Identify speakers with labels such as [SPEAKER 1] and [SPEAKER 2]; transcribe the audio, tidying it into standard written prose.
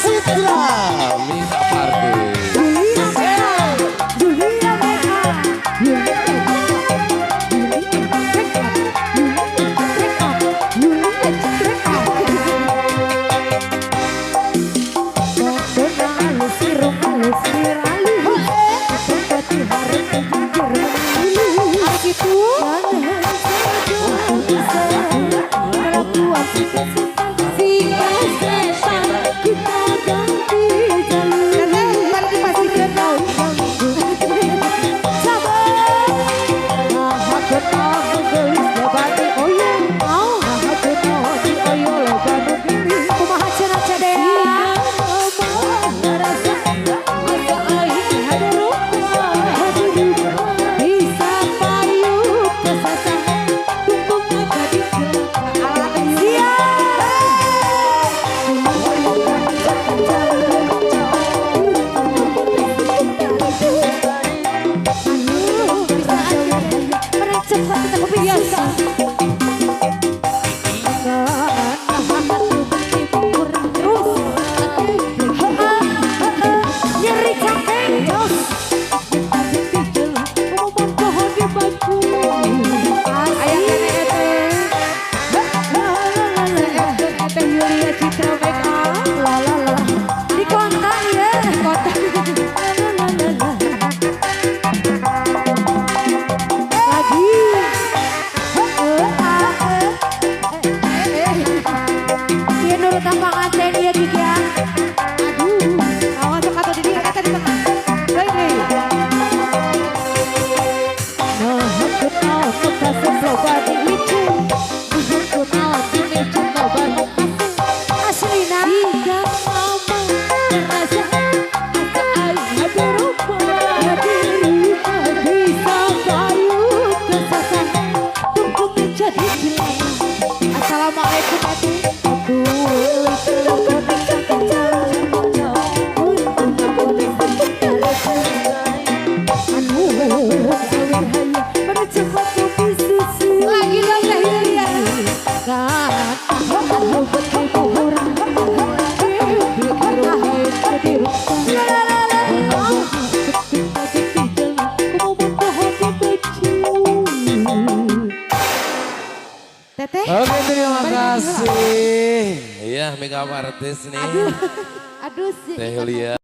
[SPEAKER 1] Citra Makeup Artist.
[SPEAKER 2] Julia Makeup, Julia Makeup, Julia Makeup, Julia Makeup, Julia Makeup, Julia Makeup. Halus, sirung halus, halus. Harus jujur melulu.
[SPEAKER 3] Gitu.
[SPEAKER 2] Jangan saja bisa melakukan si setan, kita ganti jalur.
[SPEAKER 3] Ntar dipastikan tahu.
[SPEAKER 2] Sabar. Nah, aku tahu geus loba di oyo. Nah, aku tahu di oyo loba nu geulis.
[SPEAKER 3] Kumaha cenah Ceu Dea?
[SPEAKER 2] Ngerasa asa aing hade rupa, bisa payu kesasar, tungtung jadi celaka.
[SPEAKER 3] Siap. Aduh, bisa aja. Mereka cepat kita kopi biasa. Terus. Nyeri cangkeng. Terus.
[SPEAKER 2] Aya keneh eteh. Eteh Yulia Citra Makeup.
[SPEAKER 3] La la la. Di kontak ya.
[SPEAKER 2] Kota.
[SPEAKER 3] Lagi. Eh, ah, eh. Eh, eh. Iya nurut panganten ya Kiki ya.
[SPEAKER 2] Aduh, awas sok atuh di dieu eta di tengah. Deui deui. Nah, aku tahu kasep loba di licin. Aku tahu di licin loba nu kasep.
[SPEAKER 3] Aslina.
[SPEAKER 2] Jika mama merasa asa aing hade rupa, bisa payu kesasar, tungtung jadi celaka. Assalamualaikum atuh. Aku
[SPEAKER 3] Lagi dong Teh Yulia. La la la la.
[SPEAKER 2] Teteh.
[SPEAKER 1] Oke, terima kasih. Iya, makeup artist nih.
[SPEAKER 3] Aduh sih.
[SPEAKER 1] Teh Yulia.